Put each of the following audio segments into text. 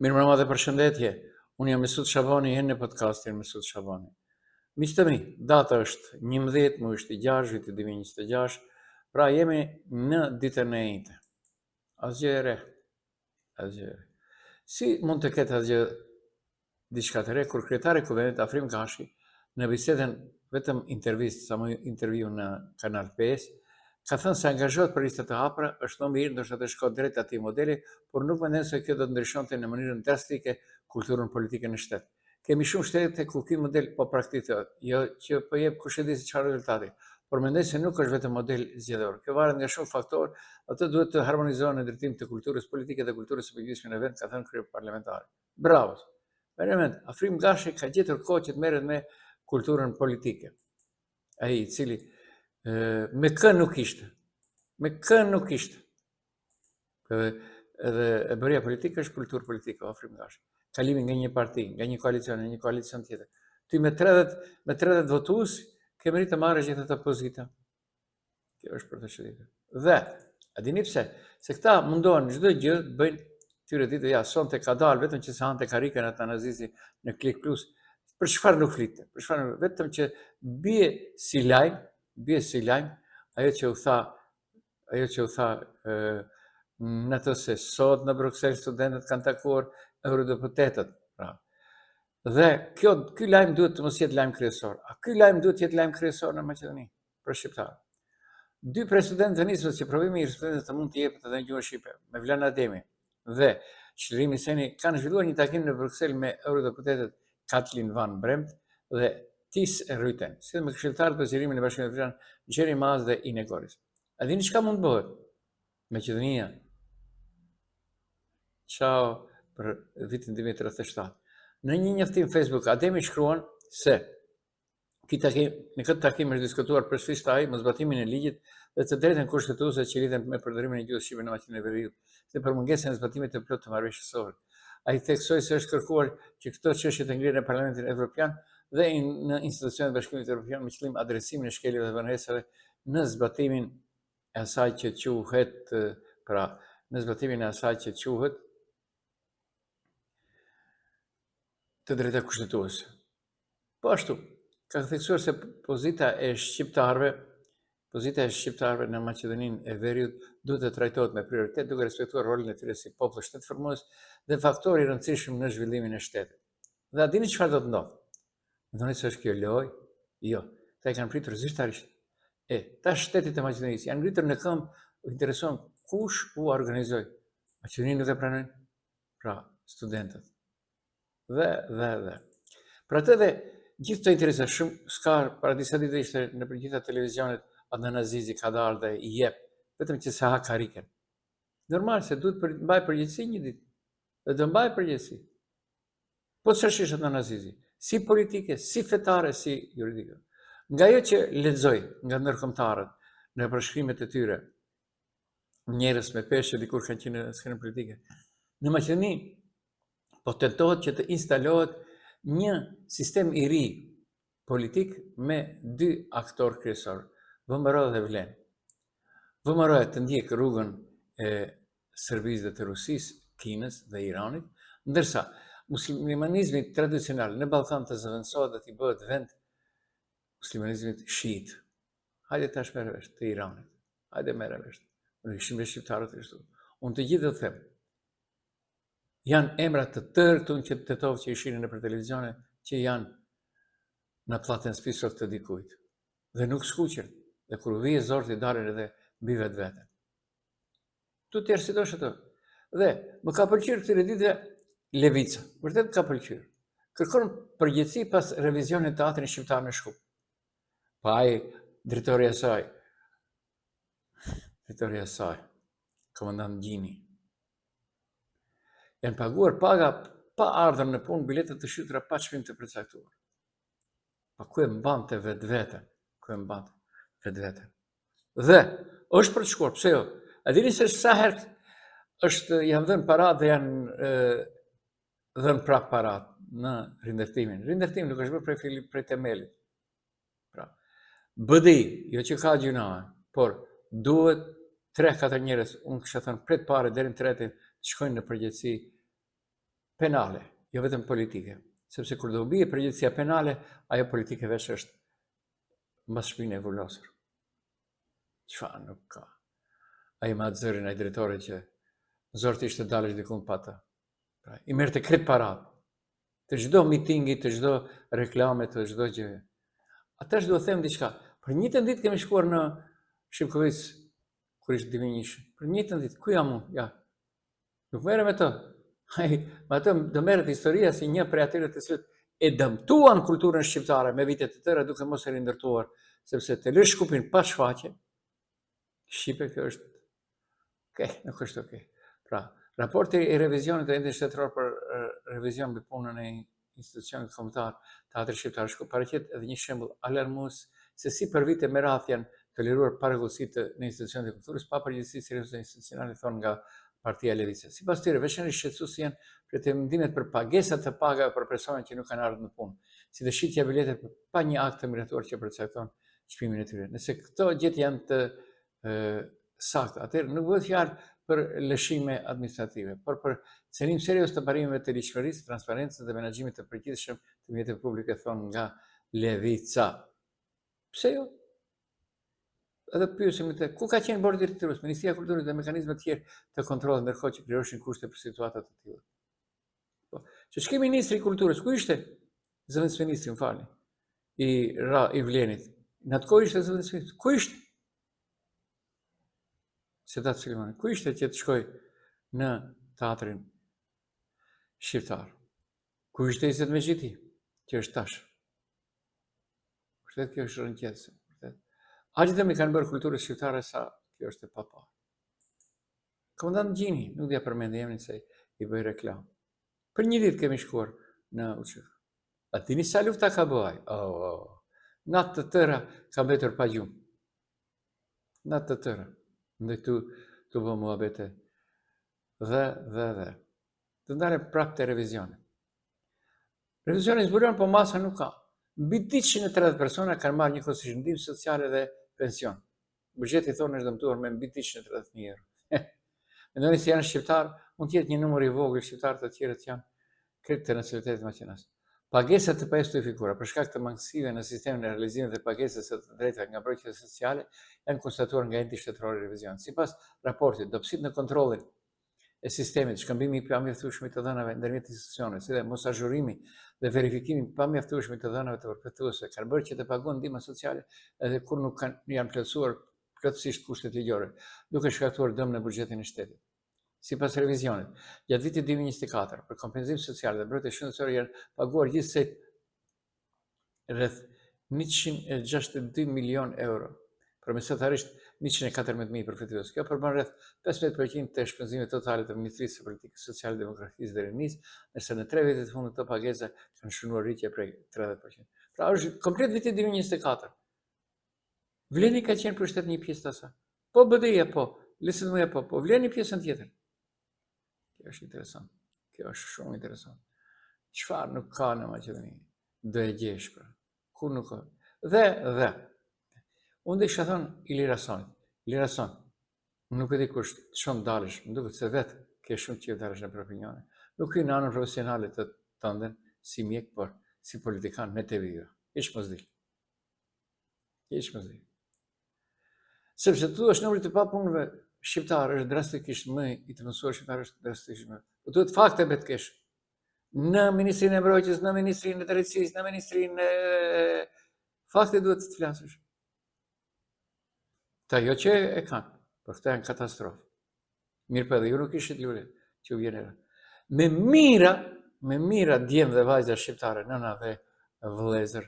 Mirëmbrëma dhe përshëndetje. Unë jam Mesut Shabani, jeni në podcastin Mesut Shabani. Miq të mi, data është 11 muaji i 6 viti 2026, pra jemi në ditën e enjte. Asgjë e re. Asgjë e re. Si mund të ketë asgjë diçka të re kur kryetari i Kuvendit Afrim Gashi në bisedën vetëm intervistë, sa më intervju në Kanal 5, ka thënë se angazhohet për lista të hapura, është më mirë ndoshta të shkohet drejt atij modeli, por nuk mendon se kjo do të ndryshonte në mënyrën drastike kulturën politike në shtet. Kemi shumë shtete ku ky model po praktikohet, jo që po jep kush e di se çfarë rezultati, por mendoj se nuk është vetëm model zgjedhor. Kjo varet nga shumë faktorë, ato duhet të harmonizohen në drejtim të kulturës politike dhe kulturës së përgjithshme në vend, ka thënë kryeparlamentari. Bravo. Merre mend, Afrim Gashi ka gjetur kohë që të merret me kulturën politike. Ai i cili me kë nuk ishte. Me kë nuk ishte. Edhe edhe e bërja politike është kulturë politike, Afrim Gashi. Kalimi nga një parti, nga një koalicion në një koalicion tjetër. Ti me 30 me 30 votues ke meritë të marrësh gjithë ato pozita. Kjo është për të çuditur. Dhe, a dini pse? Se këta mundohen çdo gjë të bëjnë këtyre ditëve, ja, sonte ka dalë vetëm që se hante karikën Adnan Azizi në Klik Plus, për çfarë nuk flitte, për çfarë nuk, vetëm që bie si lajm, bie si lajm, ajo që u tha, ajo që u tha e, në të se sot në Bruksel studentët kanë takuar eurodeputetët, pra. Dhe kjo, ky lajm duhet të mos jetë lajm kryesor. A ky lajm duhet të jetë lajm kryesor në Maqedoni? për shqiptarët. Dy prej studentëve të nismës që provimi i jurisprudencës të mund të jepet edhe në gjuhën shqipe, Mevlan Ademi dhe Çlirim Iseni kanë zhvilluar një takim në Bruksel me eurodeputetët Kathleen Van Brempt dhe Thijs Reuten, si dhe me këshilltarët për zgjerimin e Bashkimit Evropian Jerry Maas dhe Ine Goris. A dini çka mund të bëhet? Maqedonia. Ciao për vitin 2037. Në një njoftim Facebook, Ademi shkruan se Ky takim, në këtë takim është diskutuar për siç tha ai moszbatimin e ligjit dhe të drejtën kushtetuese që lidhen me përdorimin e gjuhës shqipe në Maqedoninë e Veriut, si dhe për mungesën e zbatimit të plotë të marrëveshjes së Ohrit. Ai theksoi se është kërkuar që këto çështje të ngrihen në Parlamentin Evropian dhe në institucionet e Bashkimit Evropian me qëllim adresimin e shkeljeve dhe vonesave në zbatimin e asaj që quhet pra në zbatimin e asaj që quhet të drejta kushtetuese. Po ashtu, ka theksuar se pozita e shqiptarëve pozita e shqiptarëve në Maqedoninë e Veriut duhet të trajtohet me prioritet duke respektuar rolin e tyre si popull shtetformues dhe faktor i rëndësishëm në zhvillimin e shtetit. Dhe a dini çfarë do të ndodhë? Mendoni se është kjo lojë? Jo, ta i kanë pritur zyrtarisht. E, tash shtetit të Maqedonisë janë ngritur në këmbë, u intereson kush u organizoi. Maqedoninë nuk e pranojnë, pra studentët. Dhe, dhe, dhe. Për atë dhe gjithë të interesa shumë, s'ka, para disa ditë ishte nëpër gjitha televizionet, Adnan Azizi ka dalë dhe i jep, vetëm që se ha karikën. Normal se duhet për, mbaj përgjegjësi një ditë. Dhe do mbaj përgjegjësi. Po ç'është është Adnan Azizi? Si politike, si fetare, si juridike. Nga ajo që lexoj nga ndërkombëtarët në përshkrimet e tyre, njerëz me peshë që dikur kanë qenë në skenën politike. Në Maqedoni po tentohet që të instalohet një sistem i ri politik me dy aktorë kryesorë, VMRO dhe Vlen. VMRO të ndjek rrugën e Serbisë dhe të Rusisë, Kinës dhe Iranit, ndërsa muslimanizmi tradicional në Ballkan të zëvendësohet dhe t'i bëhet vend muslimanizmit shiit. Hajde tash merre vesh të Iranit. Hajde merre vesh. Unë ishim me shqiptarët kështu. Unë të gjithë do të them. Janë emra të tërë këtu në që Tetovë që i shihni nëpër televizione që janë në pllaten spisok të dikujt. Dhe nuk skuqen. Dhe kur vije zorti dalin edhe mbi vetveten. Tu tjerë si dosh ato. Dhe më ka pëlqyer këtyre ditëve Levica. Vërtet më ka pëlqyer. Kërkon përgjegjësi pas revizionit të teatrin shqiptar në Shkup. Pa ai drejtori i saj, drejtori i saj, komandant Gjini. Janë paguar paga pa ardhur në punë, bileta të shitura pa çmim të përcaktuar. Pa ku e mbante vetveten, ku e mbante vetveten. Dhe është për të shkuar, pse jo? A dini se sa herë është janë dhënë paratë dhe janë e, dhënë prapë paratë në rindërtimin. Rindërtimi nuk është bërë prej fillit prej temelit. Pra, BDI, jo që ka gjynahe, por duhet 3-4 njerëz, unë kisha thënë prej të parit deri në tretin, të shkojnë në përgjegjësi. Penale, jo vetëm politike, sepse kur do bie përgjegjësia penale, ajo politike veç është mbas shpine e vulosur. Çfarë nuk ka. Ai me atë zërin ai drejtori që zor të ishte dalësh dikun pa të. Pra, i merrte krejt parat. Të çdo mitingi, të çdo reklame, të çdo gjë. A tash do të them diçka. Për njëjtën ditë kemi shkuar në Shipkovicë, kur ishte 2001. Për njëjtën ditë, ku jam unë? Ja. Nuk merrem me të. Ai, me atë do merret historia si një prej atyre të cilët e dëmtuan kulturën shqiptare me vite të tëra duke mos e rindërtuar, sepse të lësh Shkupin pa shfaqje, shqipe kjo është Okej, nuk është okej. Pra, raporti i revizionit të Entit Shtetëror për revizion mbi punën e institucionit kombëtar Teatrit Shqiptar Shkup paraqet edhe një shembull alarmues se si për vite me radhë janë toleruar parregullsitë në institucionet e kulturës pa përgjegjësi serioze institucionale thonë nga partia Levica. Sipas tyre, veçanërisht shqetësuese janë pretendimet për pagesa të pagave për persona që nuk kanë ardhur në punë, si dhe shitja e biletave pa një akt të miratuar që përcakton çmimin e tyre. Nëse këto gjetje janë të sakta, atëherë nuk bëhet fjalë për lëshime administrative, por për cenim serioz të parimeve të ligjshmërisë, transparencës dhe menaxhimit të përgjithshëm të mjeteve publike, thonë nga Levica. Pse jo? Edhe pyesim këtë, ku ka qenë Bordi Drejtues, Ministria e Kulturës dhe mekanizmat të tjerë të kontrollit ndërkohë që krijoheshin kushte për situata të tilla. Po, që ç'ke ministri i kulturës, ku ishte zëvendësministri, më falni, i, ra, i Vlenit. Në atë kohë ishte zëvendësministri, ku ishte? Sedat Selimani, ku ishte që të shkoj në teatrin shqiptar? Ku ishte Izet Mexhiti, që është tash? Vërtet kjo është rrëqethëse, vërtet. Aq dëm i kanë bërë kulturës shqiptare sa kjo është e paparë. Komandant Gjini, nuk do ia përmend emrin se i bëj reklamë. Për një ditë kemi shkuar në UÇK. A dini sa lufta ka bë ai? Oh, oh. Natë të tëra ka mbetur pa gjumë. Natë të tëra. Ndaj tu, tu bë muhabete. Dhe, dhe, dhe. Të ndalem prapë te revizioni. Revizioni zbulon, po masa nuk ka. Mbi 230 persona kanë marrë njëkohësisht ndihmë sociale dhe pension. Buxheti thonë është dëmtuar me mbi 230.000 euro. Mendoni se janë shqiptar, mund të jetë një numër i vogël shqiptar, të tjerët janë krejt të nacionalitetit maqedonas. Pagesa të pajustifikuara për shkak të mangësive në sistemin e realizimit dhe pagesës së të drejtave nga mbrojtja sociale janë konstatuar nga Enti Shtetëror i Revizionit. Sipas raportit, dobësitë në kontrollin e sistemit, shkëmbimi i pamjaftueshëm i të dhënave ndërmjet institucioneve, si dhe mosazhurimi dhe verifikimi i pamjaftueshëm i të dhënave të përfituesve kanë bërë që të paguhen ndihma sociale edhe kur nuk kanë janë plotësuar plotësisht kushtet ligjore, duke shkaktuar dëm në buxhetin e shtetit. Sipas revizionit, gjatë vitit 2024, për kompenzim social dhe mbrojtje shëndetësore janë paguar gjithsej rreth 162 milion euro, për mesatarisht 114.000 përfitues. Kjo përbën rreth 15% të shpenzimeve totale të Ministrisë së Politikës Sociale, Demografisë dhe Rinisë, ndërsa në tre vitet e fundit këto pagesa kanë shënuar rritje prej 30%. Pra është komplet viti 2024. Vleni ka qenë pushtet një pjesë të asaj. Po BDI-ja po, LSDM-ja po, po Vleni pjesën tjetër. Kjo është interesant. Kjo është shumë interesant. Çfarë nuk ka në Maqedoni? Do e gjesh pra. Ku nuk ka? Dhe, dhe. Unë do isha thënë Ilir Hasanit. Ilir Hasan, unë nuk e di kush të çon dalësh, më duket se vetë ke shumë qejf dalësh në opinione. Nuk hy në anën profesionale të tënden si mjek, por si politikan në TV. Hiç mos dil. Hiç mos dil. Sepse të thuash numri të papunëve shqiptar është drastikisht më i të punësuar shqiptar është drastikisht më. Po duhet fakte be të kesh. Në Ministrinë e Mbrojtjes, në Ministrinë e Drejtësisë, në Ministrinë e fakte duhet të flasësh. Ta jo që e kanë, por këta janë katastrofë. Mirë po edhe ju nuk ishit lule që u vjen era. Me mira, me mira djem dhe vajza shqiptare, nëna dhe vëllezër,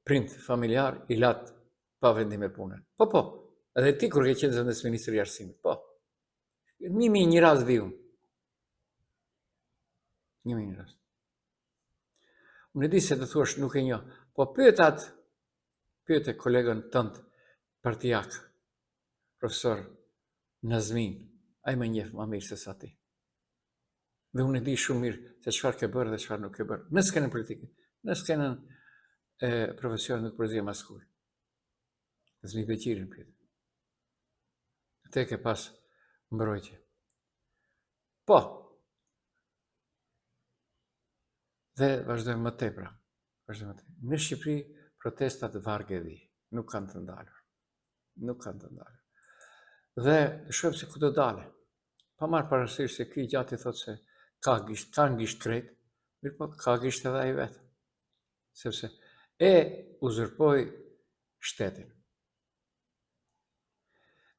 prind familjar i latë pa vendime pune. Po, po, edhe ti kur ke qenë zëvendësministër i arsimit, po. Një mi një rast di unë. Një mi një rast. Unë e di se të thuash nuk e njoh, po pyet atë, pyete kolegën tënd partiak, profesor Nazmin, ai më njeh më mirë se sa ti. Dhe unë e di shumë mirë se çfarë ke bërë dhe çfarë nuk ke bërë. Në skenën politike, në skenën e profesionit nuk përzihem askujt. Nazmi Beqirin pyet. Te ke pas mbrojtje. Po. Dhe vazhdojmë më tej pra. Vazhdojmë më tej. Në Shqipëri protestat varg e vijë, nuk kanë të ndalur. Nuk kanë të ndalur. Dhe shohim se ku do dalë. Pa marrë parasysh se ky i gjati thotë se ka gisht, kanë gisht krejt, mirëpo ka gisht edhe ai vetë. Sepse e uzurpoi shtetin.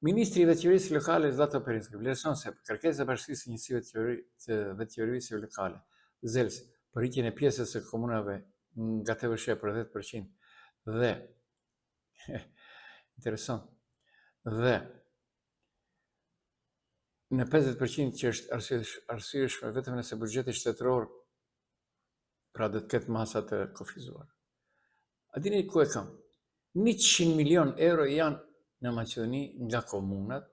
Ministri i Vetëqeverisjes Lokale Zllato Pirinski vlerëson se kërkesa e Bashkësisë së Njësive të Vetëqeverisjeve Lokale, ZELS, për rritjen e pjesës së komunave nga TVSH për 10% dhe interesant dhe në 50% që është arsyeshme vetëm nëse buxheti shtetëror pra do të ketë masa të kufizuara. A dini ku e kam? 100 milion euro janë në Maqedoni nga komunat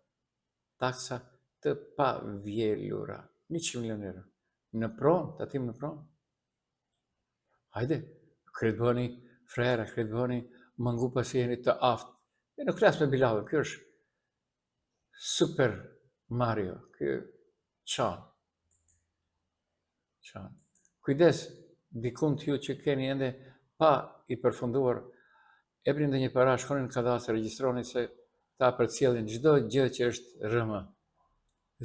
taksa të pavjelura. 100 milion euro. Në pronë, tatim në pronë. Hajde, krejt bëni frera, krejt bëni mangupa si jeni të aftë. E nuk flas me Bilallën, kjo është Super Mario, kjo qan. Qan. Kujdes, dikund ju që keni ende pa i përfunduar, epni ndonjë para, shkoni në kadastër, regjistroni se ta përcjellin çdo gjë që është RM.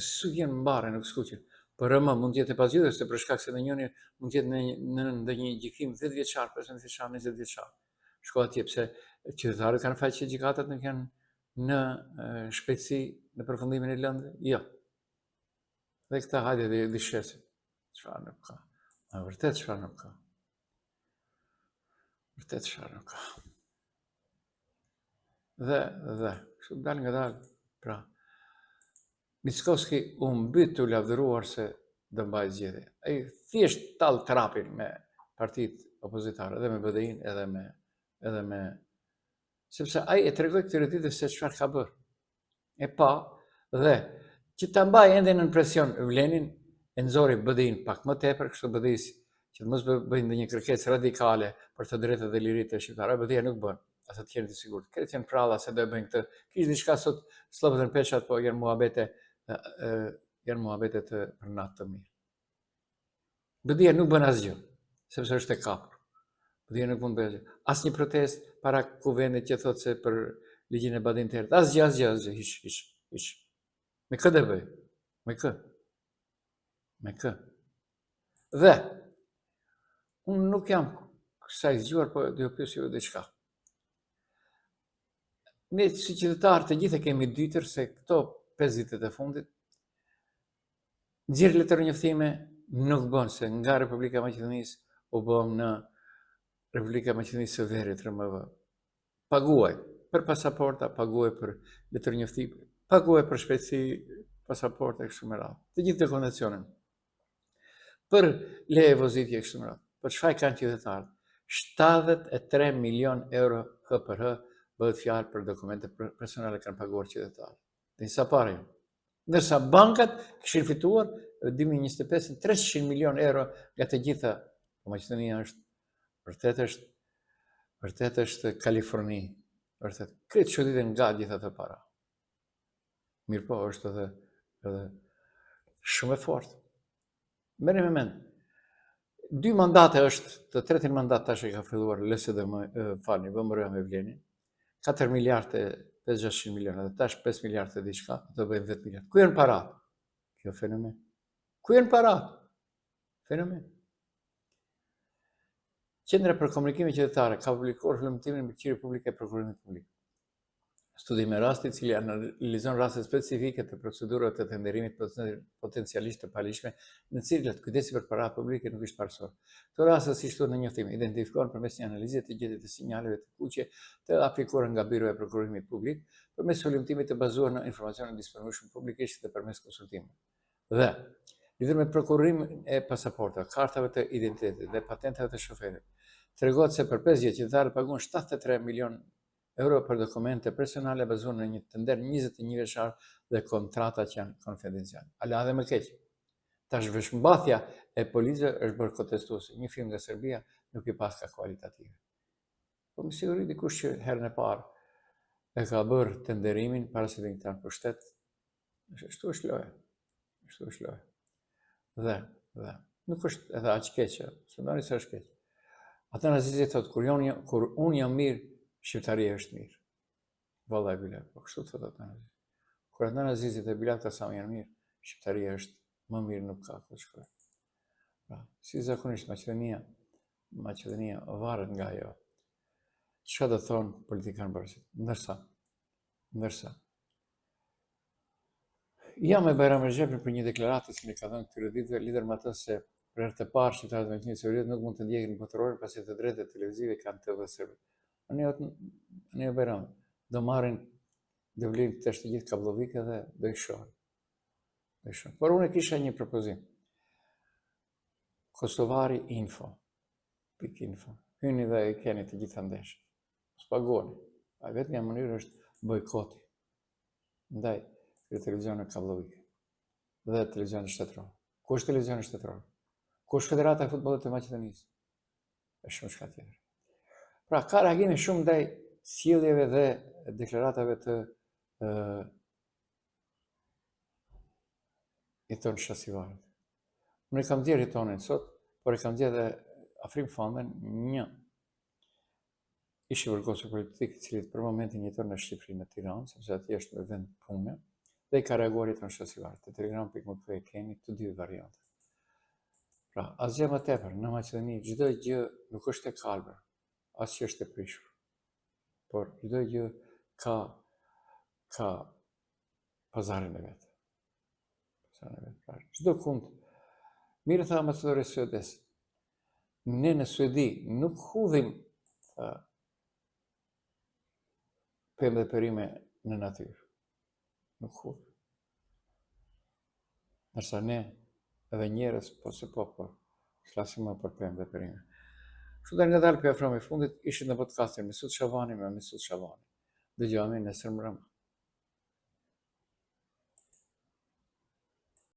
Su jenë mbare, nuk skuqen. Por RM mund të jetë e pazgjidhur se për shkak se ndonjëri mund të jetë në në ndonjë gjykim 10 vjeçar, 15 vjeçar, 20 vjeçar. Shko atje pse qytetarët kanë faj që gjykatat nuk janë në shpejtësi në përfundimin e lëndëve? Jo. Dhe këta hajde dhe dhe shesin. Çfarë nuk ka? Ma vërtet çfarë nuk ka? Vërtet çfarë nuk ka? Dhe, dhe, kështu dalëngadalë, pra, Mickoski u mbyt tu lavdëruar se do mbajë zgjedhje. Ai thjesht tall trapin me partitë opozitare, edhe me BDI-n, edhe me edhe me sepse ai e tregoi këtyre ditëve se çfarë ka bërë. E pa dhe që ta mbajë ende nën presion Vlenin, e nxori BDI-n pak më tepër, kështu BDI-s që të mos bëjë ndonjë kërkesë radikale për të drejtat dhe liritë e shqiptarëve, BDI-ja nuk bën, ata të jeni të sigurt. Krejt janë pralla se do e bëjnë këtë. Kish diçka sot Sllobodan Peçat, po janë muhabete janë muhabete të për natë të mirë. BDI-ja nuk bën asgjë, sepse është e kapur. BDI-ja nuk mund të bëjë asgjë. Asnjë protestë para kuvendit që thotë se për ligjin e Badinterit. Asgjë, asgjë, asgjë, hiç, hiç, hiç. Me kë do bëj? Me kë? Me kë? Dhe unë nuk jam sa i zgjuar, po do ju pyes ju diçka. Ne si qytetarë të gjithë e kemi ditur se këto 5 vitet e fundit nxjerr letërnjoftime nuk bën se nga Republika e Maqedonisë u bëm në Republika e Maqedonisë së Veriut RMV. Paguaj për pasaporta, paguaj për letërnjoftime, paguaj për shpejtësi, pasaporta e kështu me radhë. Të gjithë dokumentacionin. Për leje vozitje e kështu me radhë. Po ç'faj kanë qytetarët? 73 milion euro hë për hë bëhet fjalë për dokumente personale kanë paguar qytetarët. Dhe sa pare janë. Ndërsa bankat kishin fituar në 2025 300 milion euro nga të gjitha. Po Maqedonia është vërtet është vërtet është Kaliforni, vërtet. Krejt çuditen nga gjithë ato para. Mirëpo, është edhe edhe shumë e fortë. Merrni me mend. Dy mandate është, të tretin mandat tash e ka filluar LSDM, falni, VMRO me Vlenin. 4 miliard e 500 milion, edhe tash 5 miliard e diçka, do bëjmë 10 miliard. Ku janë parat? Kjo fenomen. Ku janë parat? Fenomen. Qendra për Komunikime Qytetare ka publikuar hulumtimin e mbikëqyrjes publike e prokurimit publik. Studimi i rastit, i cili analizon raste specifike të procedurave të tenderimit potencialisht të paligjshme, në të cilat kujdesi për paratë publike nuk ishte parësor. Këto raste, siç thuhet në njoftim, identifikohen përmes një analize të gjetjes të sinjaleve të kuqe të aplikuara nga Byroja e Prokurimit Publik, përmes hulumtimit të bazuar në informacionin e disponueshëm publikisht dhe përmes konsultimeve. Dhe, lidhur me prokurimin e pasaportave, kartave të identitetit dhe patentave të shoferit, tregohet se për 5 vjet qytetarët paguan 73 milion euro për dokumente personale bazuar në një tender 21 vjeçar dhe kontrata që janë konfidenciale. Ala edhe më keq. Tash veshmbathja e policëve është bërë kontestuese. Një firmë nga Serbia nuk i paska kualitative. Po me siguri dikush që herën e parë e ka bërë tenderimin para se të vinte në pushtet, ashtu është loja. Ashtu është loja. Dhe, dhe. Nuk është edhe aq keq, se ndoni se është keq. Adnan Azizi thotë, kur, jon, kur unë jam mirë, shqiptaria është mirë. Vallaj bile, po kështu thotë Adnan Azizi. Kur Adnan Azizi dhe Bilall Kasami janë mirë, shqiptaria është më mirë nuk ka ku shkoj. Pra, si zakonisht Maqedonia, Maqedonia varet nga ajo. Çka do thonë politikanbërësit? Ndërsa, ndërsa, Jam me Bajram Rexhepin për një deklaratë të cilën e ka dhënë këtyre ditëve lidhur me atë se për herë të parë shqiptarët e Maqedonisë së Veriut nuk mund të ndjekin botërorin pasi të drejtat televizive kanë TV serbe. Ani ani Bajram, do marrin do blejnë tash të gjithë kabllovikë dhe do i shohin. Do i shohin. Por unë kisha një propozim. Kosovari Info. Pik info. Hyni dhe i keni të gjitha ndeshjet. S'paguani. E vetmja mënyrë është bojkoti. Ndaj këtyre televizioneve kabllovike dhe televizionit shtetëror. Ku është televizioni shtetëror? Ku është Federata e Futbollit të Maqedonisë? E shumë çka tjetër. Pra, ka reagime shumë ndaj sjelljeve dhe deklaratave të uh, Jeton Shasivarit. Unë e kam nxjerrë Jetonin sot, por e kam nxjerrë dhe Afrim Fandën një ish i burgosur politik, i cili për momentin jeton në Shqipëri në Tiranë, sepse atje është me vend pune, dhe i ka reaguar Jeton Shasivarit. Te telegram.mk e keni të dy variantet. Pra, asgjë më tepër, në Maqedoni çdo gjë nuk është e kalbër, as që është e prishur. Por çdo gjë ka ka pazarin e vet. Pazarin e vet. Pra, çdo kund. Mirë tha ambasadori suedez. Ne në Suedi nuk hudhim tha, pemë dhe perime në natyrë. Nuk hudhim. Ndërsa ne edhe njerëz, po se po, po, flasim më për pemë dhe perime. Kështu dhe ngadalë po i afrohemi fundit, ishit në podcastin Mesut Shabani me Mesut Shabani. Dëgjohemi nesër mbrëma.